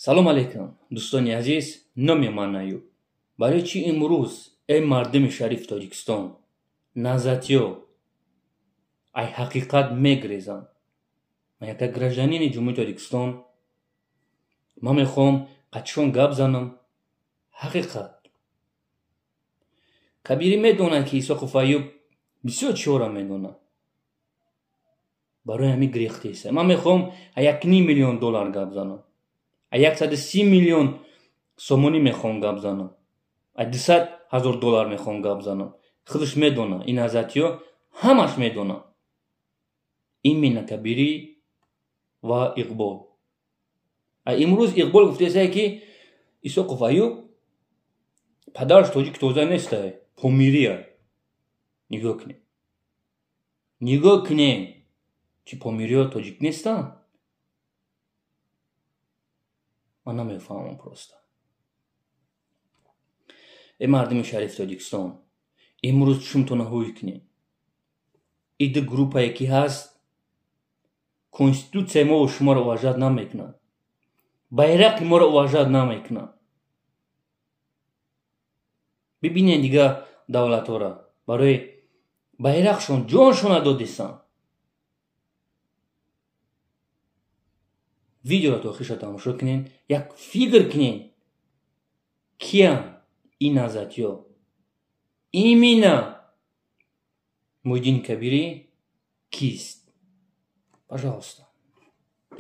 Салом алейкум, дӯстони азиз, номи ман Аюб. Барои чӣ имрӯз, эй мардуми шарифи Тоҷикистон, назатиё ай ҳақиқат мегрезанд? Ман яка гражданини Ҷумҳурии Тоҷикистон, ман мехоҳам қатишон гап занам. Ҳақиқат. Кабирӣ медонад, ки Исоқов Аюб бисёр чиҳоро медонад. Барои ҳамин гирехтеса. Ман мехоҳам 1,5 миллион доллар гап занам. 130 миллион сомонӣ мехоҳам гап занам. 200 000 доллар мехоҳам гап занам. Худаш медонад, ин азатиё ҳамаш медонад. Именно Кабирӣ ва Иқбол. Имрӯз Иқбол гуфтесае, ки Исоқов Аюб падараш тоҷики тоза нестай, помирия. Нигоҳ кунед. Нигоҳ кунед. Чи помириё тоҷик нестанд? Ман намефаҳмам просто. Эй мардуми шарифи Тоҷикистон, имрӯз чумтона ҳуй кунед. Иди группае ки ҳаст, конститутсияи мо шуморо уважать намекунад. Байрақи моро уважать намекунад. Бибинед дигар давлатҳоро, барои байрақшон ҷоншона додистанд. Видеоро то охирша тамошо кунед, як фикр кунед, киянд ин назатиё. Именно Муҳиддини Кабирӣ кист? Пожалуйста.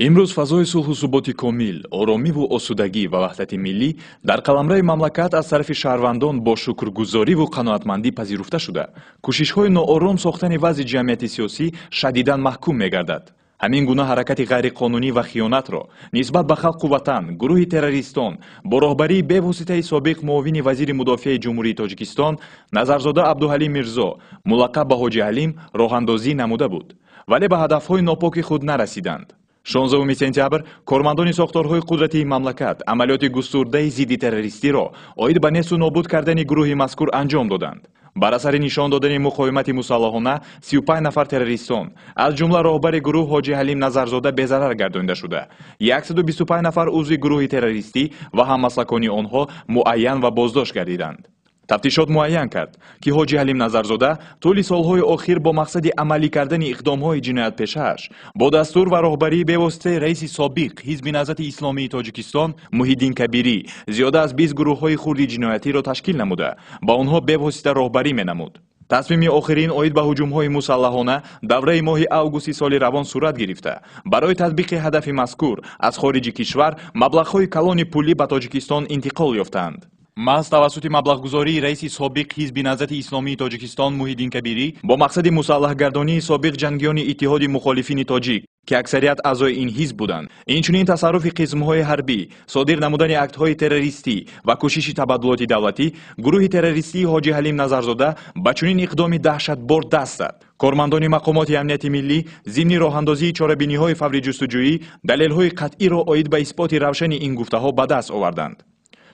Имрӯз фазои сулҳу суботи комил, оромиву осудагӣ ва ваҳдати миллӣ дар қаламрави мамлакат аз тарафи шаҳрвандон бо шукргузориву қаноатмандӣ пазируфта шуда, кӯшишҳои ноором сохтани вазъи ҷамъияти сиёсӣ шадидан маҳкум мегардад. Ҳамин гуна ҳаракати ғайриқонунӣ ва хиёнатро нисбат ба халқу ватан гурӯҳи террористон бо роҳбарии бевоситаи собиқ муовини вазири мудофиаи Ҷумҳурии Тоҷикистон Назарзода Абдуҳалим Мирзо, мулаққаб ба Ҳоҷи Ҳалим, роҳандозӣ намуда буд, вале ба ҳадафҳои нопоки худ нарасиданд. 16 сентябр кормандони сохторҳои қудратии мамлакат амалиёти густурдаи зидди террористиро оид ба несту нобуд кардани гурӯҳи мазкур анҷом доданд. Бар асари нишон додани муқовимати мусаллаҳона 35 нафар террористон, аз ҷумла роҳбари гурӯҳ Ҳоҷи Ҳалим Назарзода, безарар гардонида шуда, 125 нафар узви гурӯҳи террористӣ ва ҳаммаслакони онҳо муайян ва боздошт гардиданд. Тафтишот муайян кард, ки Ҳоҷи Ҳалим Назарзода тӯли солҳои охир бо мақсади амалӣ кардани иқдомҳои ҷиноятпешааш бо дастур ва роҳбарии бевоситаи раиси собиқ Ҳизби Наҳзати Исломии Тоҷикистон Муҳиддин Кабирӣ зиёда аз 20 гурӯҳҳои хурди ҷиноятиро ташкил намуда, ба онҳо бевосита роҳбарӣ менамуд. Тасмими охирин оид ба ҳуҷумҳои мусаллаҳона давраи моҳи августи соли равон сурат гирифта, барои татбиқи ҳадафи мазкур аз хориҷи кишвар маблағҳои калони пулӣ ба Тоҷикистон интиқол ёфтаанд. Маҳз тавассути маблағгузории раиси собиқ Ҳизби Наҳзати Исломии Тоҷикистон Муҳиддин Кабирӣ бо мақсади мусаллаҳгардонии собиқ ҷангиёни Иттиҳоди мухолифини тоҷик, ки аксарият аъзои ин ҳизб буданд, инчунин тасарруфи қисмҳои ҳарбӣ, содир намудани актҳои террористӣ ва кӯшиши табаддулоти давлатӣ, гурӯҳи террористии Ҳоҷи Ҳалим Назарзода ба чунин иқдоми даҳшатбор даст зад. Кормандони мақомоти амнияти миллӣ зимни роҳандозии чорабиниҳои фаври ҷустуҷӯӣ далелҳои қатъиро оид ба исботи равшани ин гуфтаҳо ба даст оварданд.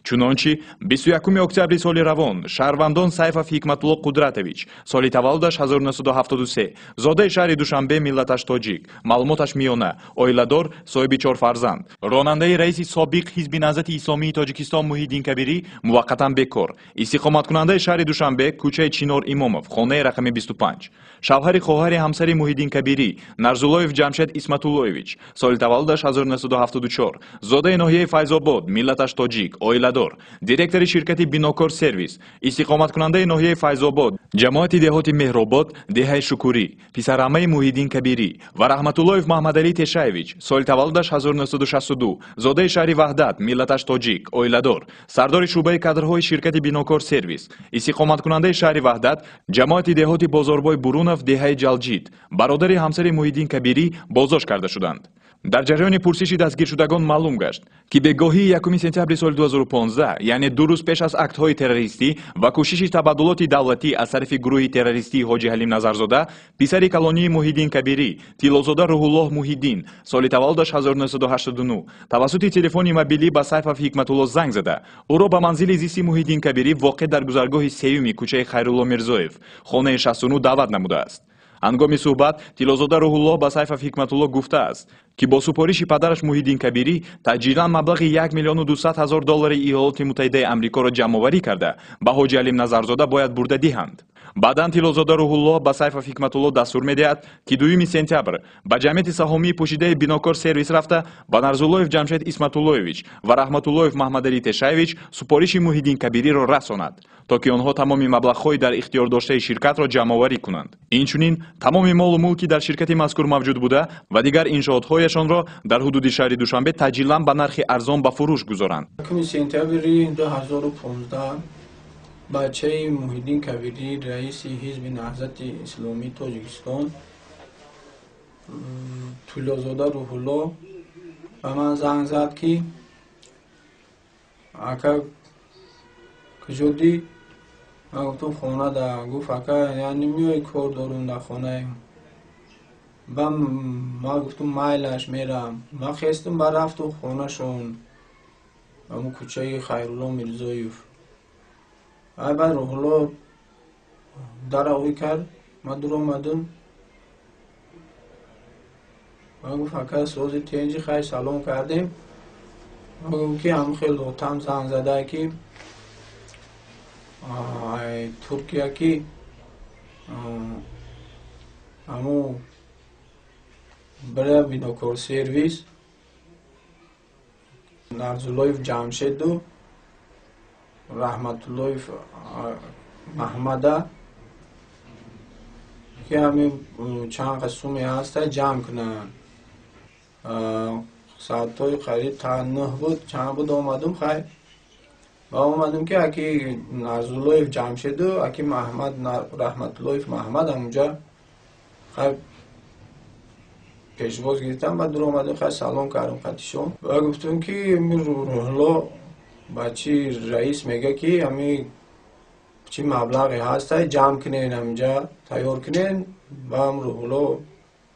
Чунончи 21 октябри соли равон шаҳрвандон Сайфов Ҳикматулло Қудратович, соли таваллудаш 1973, зодаи шаҳри Душанбе, миллаташ тоҷик, маълумоташ миёна, оиладор, соҳиби чор фарзанд, ронандаи раиси собиқ Ҳизби Наҳзати Исломии Тоҷикистон Муҳиддин Кабирӣ, муваққатан бекор, истиқоматкунандаи шаҳри Душанбе, кӯчаи Чинор Имомов, хонаи рақами 25, шавҳари хоҳари ҳамсари Муҳиддин Кабирӣ Нарзуллоев Ҷамшед Исматуллоевич, соли таваллудаш 1974, зодаи ноҳияи Файзобод, миллаташ тоҷик, оиладор, директори ширкати Бинокор Сервис, истиқоматкунандаи ноҳияи Файзобод, ҷамоати деҳоти Меҳробод, деҳаи Шукурӣ, писарамаи Муҳиддин Кабирӣ ва Раҳматуллоев Маҳмадалӣ Тешаевич, соли таваллудаш 1962, зодаи шаҳри Ваҳдат, миллаташ тоҷик, оиладор, сардори шӯъбаи кадрҳои ширкати Бинокор Сервис, истиқоматкунандаи шаҳри Ваҳдат, ҷамоати деҳоти Бозорбой Бурунов, деҳаи Ҷалҷид, бародари ҳамсари Муҳиддин Кабирӣ боздошт карда шуданд. Дар ҷараёни пурсиши дастгиршудагон маълум гашт, ки бегоҳии 1 сентябри соли 2015, яъне ду рӯз пеш аз актҳои террористӣ ва кӯшиши табаддулоти давлатӣ аз тарафи гурӯҳи террористии Ҳоҷи Ҳалим Назарзода, писари калонии Муҳиддин Кабирӣ Тиллозода Рӯҳуллоҳ Муҳиддин, соли таваллудаш 1989, тавассути телефони мобилӣ ба Сайфов Ҳикматулло занг зада, ӯро ба манзили зисти Муҳиддин Кабирӣ, воқеъ дар гузаргоҳи сеюми кӯчаи Хайрулло Мирзоев, хонаи 69 даъват намудааст. Ҳангоми суҳбат Тиллозода Рӯҳуллоҳ ба Сайфов Ҳикматулло гуфтааст, ки бо супориши падараш Муҳиддин Кабирӣ таъҷилан маблағи 1 200 000 доллари Иёлоти Муттаҳидаи Амрикоро ҷамъоварӣ карда ба Ҳоҷи Алим Назарзода бояд бурда диҳанд. Баъдан Тиллозода Рӯҳуллоҳ ба Сайфов Ҳикматулло дастур медиҳад, ки 2 сентябр ба ҷамъияти саҳомии пӯшидаи Бинокор Сервис рафта ба Нарзуллоев Ҷамшед Исматуллоевич ва Раҳматуллоев Маҳмадалӣ Тешаевич супориши Муҳиддин Кабириро расонад, то ки онҳо тамоми маблағҳои дар ихтиёр доштаи ширкатро ҷамъоварӣ кунанд. Инчунин тамоми молу мулки дар ширкати мазкур мавҷуд буда ва дигар иншоотҳояшонро дар ҳудуди шаҳри Душанбе таъҷилан ба нархи арзон ба фурӯш гузоранд. 1 сентябри 2015 бачаи Муҳиддин Кабирӣ, раиси Ҳизби Наҳзати Исломии Тоҷикистон, Тиллозода Рӯҳулло ба ман занг зад, ки ака, куҷодӣ? Ман гуфтам, хона да. Гуфт, ака, яъне меои, кор дорум дар хонаем. Ба ман гуфтам, майлаш, мерам. Ман хестум, ба рафтум хонашон, ҳамун кӯчаи Хайрулло Мирзоев. Ай баъд Рӯҳулло дара ӯй кард, ман дур омадам. Ман гуфт, ака, сози тенҷи? Хай, салом кардем. Ман гуфтам, ки ҳамун хел отам занг зада, ки Туркия, ки ҳамун бира Бинокор Сервис, Нарзуллоев Ҷамшеду Раҳматуллоев Маҳмада, ки ҳамин чанд қисуме ҳаста, ҷамъ кунанд. Соатҳои қариб та 9 буд, чанд буд, омадум. Хай, ва омадум, ки аки Нарзуллоев Ҷамшеду аки Маҳмад, Раҳматуллоев Маҳмад ҳамунҷа. Хай, пешвоз гирифтам, баъд дур омадум, хай, салом кардум қатишон ва гуфтум, ки Рӯҳулло бачи раис мега, ки ҳами чӣ маблағе ҳаста, ҷамъ кунен, ҳаминҷа тайёр кунен, баъм Рӯҳулло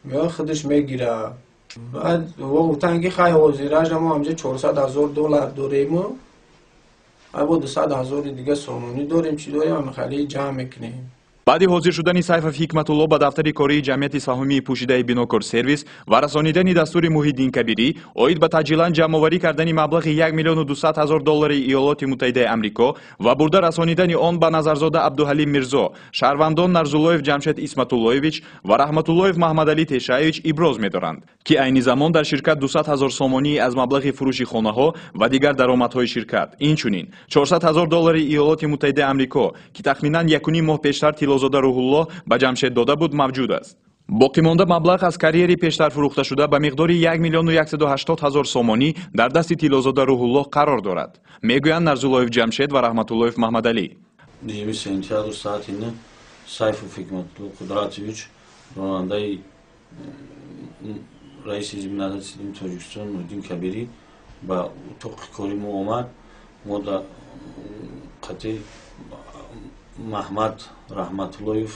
меояд, худаш мегира. Баъд во гуфтанд, ки хай, ҳозиража мо ҳаминҷа 400 000 доллар дорему, ай бо 200 000-и дига сомонӣ дорем, чӣ дорем, ҳами хали ҷамъ мекунем. Баъди ҳозир шудани Сайфов Ҳикматулло ба дафтари кории ҷамъияти саҳомии пӯшидаи Бинокор Сервис ва расонидани дастури Муҳиддин Кабирӣ оид ба таъҷилан ҷамъоварӣ кардани маблағи 1 200 000 доллари Иёлоти Муттаҳидаи Амрико ва бурда расонидани он ба Назарзода Абдуҳалим Мирзо, шаҳрвандон Нарзуллоев Ҷамшед Исматуллоевич ва Раҳматуллоев Маҳмадалӣ Тешаевич иброз медоранд, ки айни замон дар ширкат 200 000 сомонӣ аз маблағи фурӯши хонаҳо ва дигар даромадҳои ширкат, инчунин 400 000 доллари Иёлоти Муттаҳидаи Амрико, ки тахминан 1,5 моҳ пештар Тиллозода Рӯҳуллоҳ ба Ҷамшед дода буд, мавҷуд аст. Боқимонда маблағ аз карьери пештар фурӯхташуда ба миқдори 1 180 000 сомонӣ дар дасти Тиллозода Рӯҳуллоҳ қарор дорад, мегӯянд Нарзуллоев Ҷамшед ва Раҳматуллоев Маҳмадалӣ. 2 сентябр соати 9 Сайфов Ҳикматулло Қудратович, ронандаи раиси Ҳизби Наҳзати Исломии Тоҷикистон Муҳиддин Кабирӣ, ба утоқи кори мо омад. Мо дар қатъи Маҳмад Раҳматуллоев,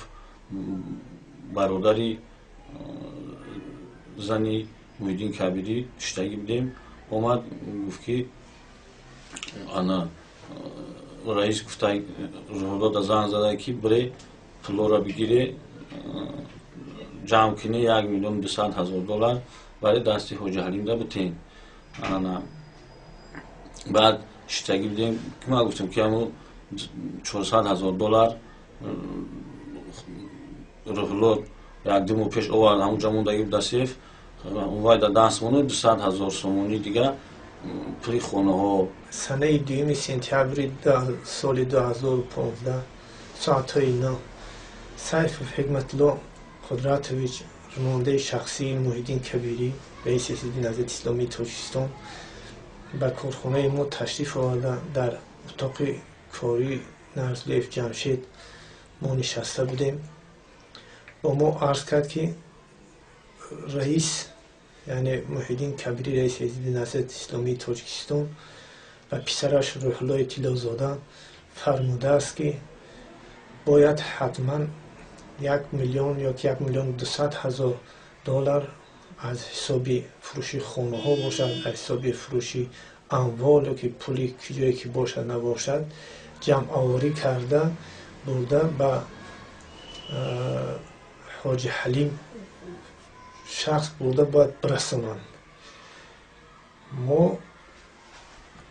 бародари зани Муҳиддин Кабирӣ, шиштагӣ будем. Омад, гуфт, ки ана раис гуфта, Рӯҳуллода занг зада, ки бире, пулоро бигире, ҷамъ кунӣ, 1 200 000 доллар барои дасти Ҳоҷи Ҳалимда битен. Ана баъд шиштагӣ будем, ки ман гуфтам, ки ҳамун 400 000 доллар Рӯҳулло як ду моҳ пеш овард, ҳамунҷа мондагӣ буда сейф, вай да даст монд, 200 000 сомонӣ дига пули хонаҳо. Санаи 2 сентябри соли 2015 соатҳои 9 Сайфов Ҳикматулло Қудратович, ронандаи шахсии Муҳиддин Кабирӣ, раиси Ҳизби Наҳзати Исломии Тоҷикистон, ба корхонаи мо ташриф оварда, дар утоқи кории Нарзуллоев Ҷамшед мо нишаста будем. Бо мо арз кард, ки раис, яъне Муҳиддин Кабирӣ, раиси Ҳизби Наҳзати Исломии Тоҷикистон, ва писараш Рӯҳуллои Тиллозода фармудааст, ки бояд ҳатман 1 миллион ё 1 200 000 доллар аз ҳисоби фурӯши хонаҳо бошад, аз ҳисоби фурӯши амвол ё ки пули ҷое ки бошад, набошад, ҷамъоварӣ карда бурда ба Ҳоҷи Ҳалим шахс бурда бояд бирасонанд. Мо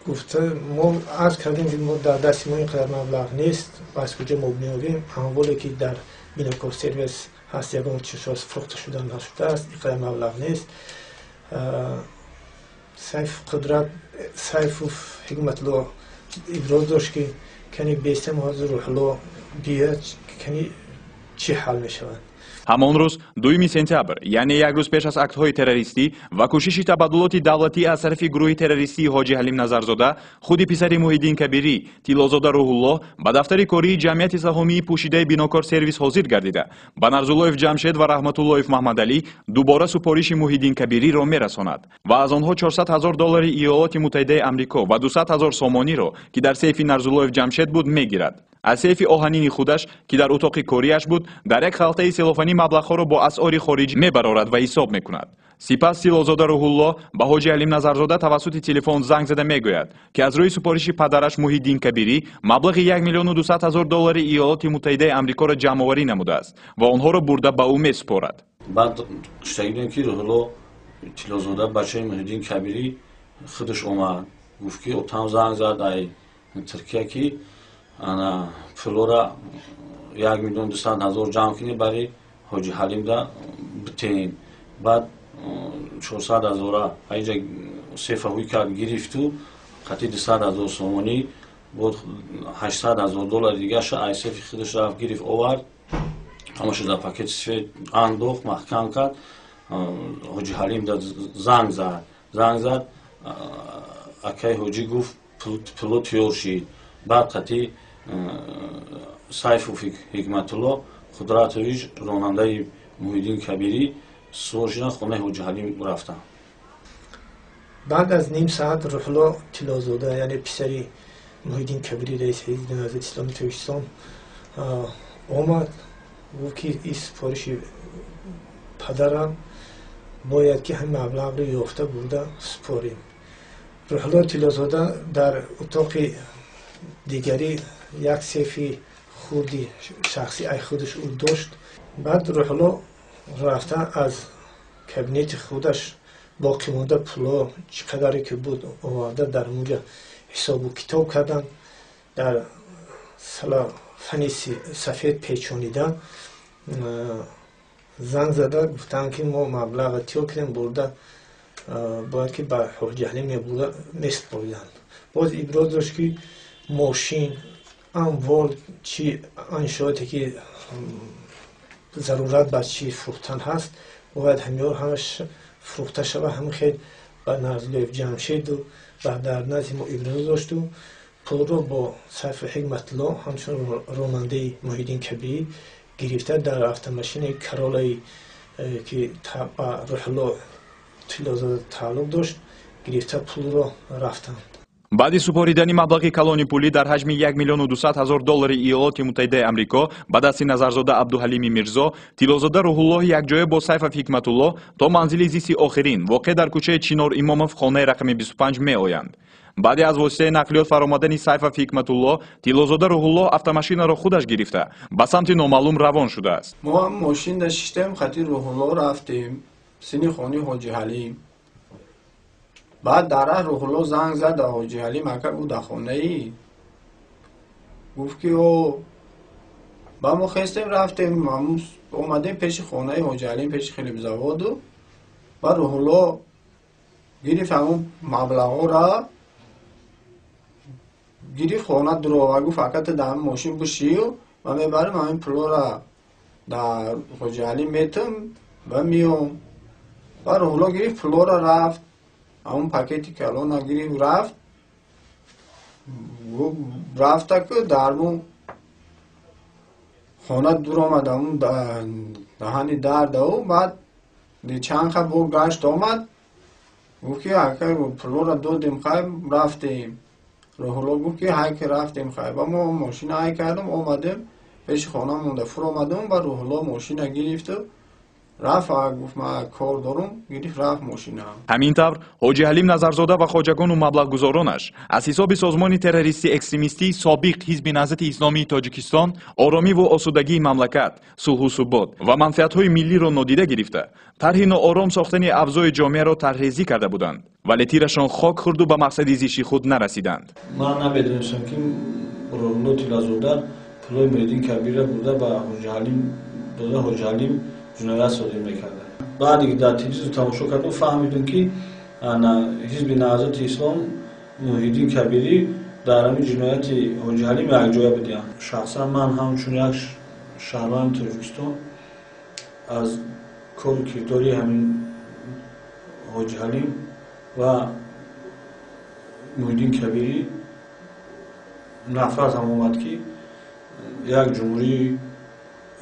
гуфта, мо арз кардем, ки мо дар дасти мо ин қадар маблағ нест, аз куҷо мо меёбем? Амволе ки дар Бинокор Сервис ҳаст, ягон чизҳо фурӯхта шуда нашудааст, ин қадар маблағ нест. Сайф Қудрат, Сайфу Ҳикматулло иброз дошт, ки кани бестам ҳозир Рӯҳулло биёяд, кани чӣ ҳал мешавад. Ҳамон рӯз, 2 сентябр, яъне як рӯз пеш аз актҳои террористӣ ва кӯшиши табаддулоти давлатӣ аз тарафи гурӯҳи террористии Ҳоҷи Ҳалим Назарзода, худи писари Муҳиддин Кабирӣ, Тиллозода Рӯҳуллоҳ, ба дафтари кории ҷамъияти саҳомии пӯшидаи Бинокор Сервис ҳозир гардида, ба Нарзуллоев Ҷамшед ва Раҳматуллоев Маҳмадалӣ дубора супориши Муҳиддин Кабириро мерасонад ва аз онҳо 400 ҳазор доллари Иёлоти Муттаҳидаи Амрико ва 200 ҳазор сомониро, ки дар сейфи Нарзуллоев Ҷамшед буд, мегирад. Аз сейфи оҳанини худаш, ки дар утоқи кориаш буд, дар як халтаи селофанӣ маблағҳоро бо асъори хориҷӣ мебарорад ва ҳисоб мекунад. Сипас Тиллозода Рӯҳуллоҳ ба Ҳоҷи Ҳалим Назарзода тавассути телефон занг зада мегӯяд, ки аз рӯи супориши падараш Муҳиддин Кабирӣ маблағи 1 200 000 доллари Иёлоти Муттаҳидаи Амрикоро ҷамъоварӣ намудааст ва онҳоро бурда ба ӯ месупорад. Баъд гуфтагӣ будем, ки Рӯҳулло Тиллозода, бачаи Муҳиддин Кабирӣ, худаш омад, гуфт, ки отам занг зад ай Туркия, ки ана пулора 1 200 000 ҷамъ кунӣ, бари Ҳоҷи Ҳалимда битен. Баъд 400 ҳазора аиҷа сефа ҳуй кард, гирифту қати 200 000 сомонӣ буд, 800 000 доллари дигаша ай сефи худаш рафт, гирифт, овард, ҳамаша дар пакети сифед андохт, маҳкам кард. Ҳоҷи Ҳалимда занг зад. Акаи ҳоҷӣ гуфт, пуло тиёр шид. Баъд қати Сайфу Ҳикматулло Қудратович, ронандаи Муҳиддин Кабирӣ, сувор шудан, хонаи Ҳоҷи Ҳалим рафтанд. Баъд аз ним саат Рӯҳулло Тиллозода, яъне писари Муҳиддин Кабирӣ, раиси Ҳизби Наҳзати Исломии Тоҷикистон, омад, гуфт, ки ин супориши падарам, бояд ки ҳамин маблағро ёфта бурда супорем. Рӯҳулло Тиллозода дар утоқи дигарӣ як сейфи хурди шахсӣ ай худаш ӯ дошт. Баъд Рӯҳулло рафта, аз кабинети худаш боқимонда пуло чӣ қадаре ки буд оварда, дар онҷа ҳисобу китоб карданд, дар селофани сафед печонидан, занг зада гуфтанд, ки мо маблағро тиёр кардем, бурда бояд ки ба Ҳоҷи Ҳалим мебурда месупориданд. Боз иброз дошт, ки мошин, амвол, чи иншооте ки зарурат ба чи фурӯхтан ҳаст, бояд ҳамиёр ҳамаш фурӯхта шава. Ҳамин хел ба Нарзуллоев Ҷамшеду ба дар назди мо иброз дошту пулро бо Сайфу Ҳикматулло ҳамчун ронандаи Муҳиддин Кабирӣ гирифта, дар автомашинаи Королаи, ки ба Рӯҳулло Тиллозода тааллуқ дошт, гирифта пулро рафтанд. Баъди супоридани маблағи калони пулӣ дар ҳаҷми 1 200 ҳазор доллари Иёлоти Муттаҳидаи Амрико ба дасти Назарзода Абдуҳалими Мирзо, Тиллозода Рӯҳуллоҳ якҷоя бо Сайфов Ҳикматуллоҳ то манзили зисти охирин, воқеъ дар кӯчаи Чинор Имомов, хонаи рақами 25 меоянд. Баъде аз воситаи нақлиёт фаромадани Сайфов Ҳикматуллоҳ, Тиллозода Рӯҳуллоҳ автомашинаро худаш гирифта, ба самти номаълум равон шудааст. Мо ҳам мошин шиштем, қати Рӯҳулло рафтем сини хони Ҳоҷи Ҳалим. Баъд дар раҳ Рӯҳулло занг зад ба Ҳоҷи Ҳалим: «Ака, гуфт, дар хонаӣ?» Гуфт, ки о. Ба мо хестем, рафтем, омадем пеши хонаи Ҳоҷи Ҳалим, пеши хлебзаводу. Баъд Рӯҳулло гирифт ҳамун маблағҳоро, гирифт, хона дурова. Гуфт: «Ака, ту дар ҳамин мошин бишию, ва мебарем, ҳамин пулоро дар Ҳоҷи Ҳалим метам ва меом». Баъд Рӯҳулло гирифт пулоро, рафт, ҳамун пакети калона гирифт, рафт. Рафта ку дармун хона дур омад, ҳамун даҳани дар дау. Баъд чанд ха бо гашт омад, гуфт, ки ака, пулоро додем, хай, рафтем. Рӯҳулло гуфт, ки ҳай, ки рафтем, хай. Ба мо мошина ҳай кардем, омадем пеши хона монда фуромадем. Ба Рӯҳулло мошина гирифту. Рафт, гуфт ман кор дорам, гирифт рафт мошина. Ҳамин тавр Ҳоҷи Ҳалим Назарзода ва хоҷагону маблағгузоронаш аз ҳисоби созмони террористӣ-экстремистии собиқ Ҳизби Наҳзати Исломии Тоҷикистон оромиву осудагии мамлакат, сулҳу субот ва манфиатҳои миллиро нодида гирифта, тарҳи ноором сохтани авзои ҷомеаро тарҳрезӣ карда буданд, вале тирашон хок хӯрду ба мақсади зишти худ нарасиданд. Ман намедонистам, ки Рӯҳулло Тиллазода пулои Муҳиддин Кабирро бурда ба Ҳоҷи Ҳалим дода, Ҳоҷи Ҳалим ҷиноят содир мекарда. Баъде ки дар телевизор тамошо кардам, фаҳмидам, ки Ҳизби Наҳзати Ислом, Муҳиддин Кабирӣ дар ҳамин ҷинояти Ҳоҷи Ҳалим якҷоя будианд. Шахсан ман ҳамчун як шаҳрванди Тоҷикистон аз кору кирдори ҳамин Ҳоҷи Ҳалим ва Муҳиддин Кабирӣ нафратам омад, ки як ҷумҳурии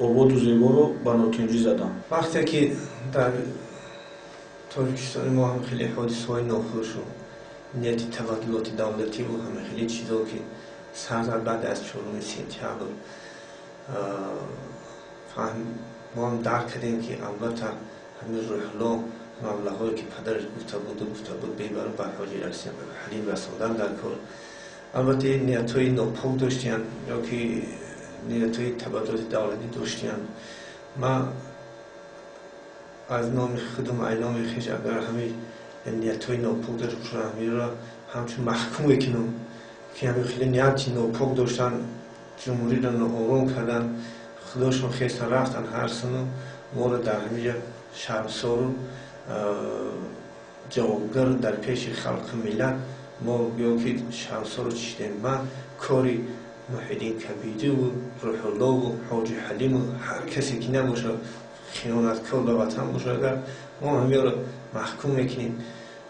ободу зеборо ба нотинҷӣ задам. Вақте ки дар Тоҷикистони мо ҳам хеле ҳодисаҳои нохушу нияти табаддулоти давлативу ҳама хеле чизо ки сар зад баъд аз 4 сентябр, мо ҳам дарк кардем, ки албатта ҳамин Рӯҳулло маблағҳое ки падараш гуфта буд бебару ба Ҳоҷи Ҳалим расондан дар кор, албатта ниятҳои нопок доштиянд ё ки ниятҳои табаддулоти давлатӣ доштиянд. Ман аз номи худум, ай номи хеш, агар ҳамин ниятҳои нопок дошта бошанд, ҳаминро ҳамчун маҳкум мекунам, ки ҳамин хеле нияти нопок доштан, ҷумҳуриро ноором кардан, худошон хестан рафтан ҳар суну моро дар ҳаминҷа шармсору ҷавобгар дар пеши халқу миллат мо ё ки шармсору чишидем. Ман кори Муҳиддин Кабидиву Рӯҳуллову Ҳоҷи Ҳалиму ҳар касе ки набошад, хиёнаткор ба ватан бошад агар, мо ҳаминро маҳкум мекунем,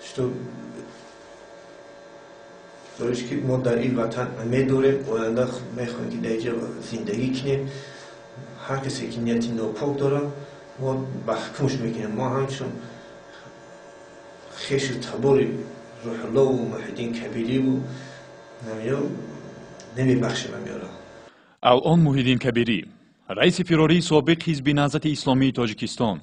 что дориш ки мо дар ин ватан медорем, оянда мехоҳем, ки дар инҷа зиндагӣ кунем. Ҳар касе ки нияти нопок дорад, мо маҳкумш мекунем. Мо ҳамчун хешу табори Рӯҳуллову Муҳиддин Кабириву намебахшем ҳамёро. Алон Муҳиддин Кабирӣ, раиси фирории собиқ Ҳизби Наҳзати Исломии Тоҷикистон,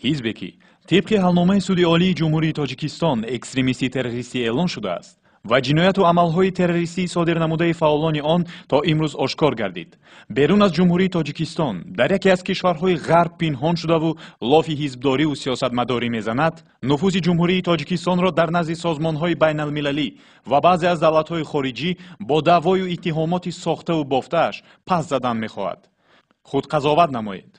ҳизбе ки тибқи ҳалномаи Суди Олии Ҷумҳурии Тоҷикистон экстремистӣ террористӣ эълон шудааст ва ҷинояту амалҳои террористии содир намудаи фаъолони он то имрӯз ошкор гардид, берун аз Ҷумҳурии Тоҷикистон дар яке аз кишварҳои Ғарб пинҳон шудаву лофи ҳизбдориву сиёсатмадорӣ мезанад, нуфузи Ҷумҳурии Тоҷикистонро дар назди созмонҳои байналмилалӣ ва баъзе аз давлатҳои хориҷӣ бо даъвою иттиҳомоти сохтаву бофтааш пас задан мехоҳад. Худ қазоват намоед.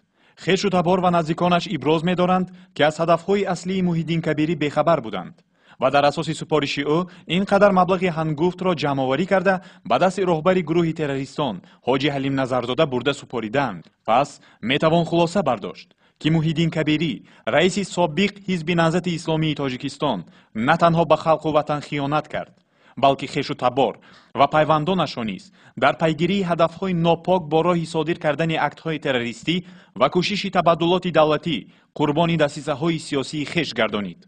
Хешу табор ва наздиконаш иброз медоранд, ки аз ҳадафҳои аслии Муҳиддин Кабирӣ бехабар буданд ва дар асоси супориши ӯ ин қадар маблағи ҳангуфтро ҷамъоварӣ карда, ба дасти роҳбари гурӯҳи террористон Ҳоҷи Ҳалим Назарзода бурда супоридаанд. Пас метавон хулоса бардошт, ки Муҳиддин Кабирӣ, раиси собиқ Ҳизби Наҳзати Исломии Тоҷикистон, на танҳо ба халқу ватан хиёнат кард, балки хешу табор ва пайвандонашро низ дар пайгирии ҳадафҳои нопок бо роҳи содир кардани актҳои террористӣ ва кӯшиши табаддулоти давлатӣ қурбони дасисаҳои сиёсии хеш гардонид.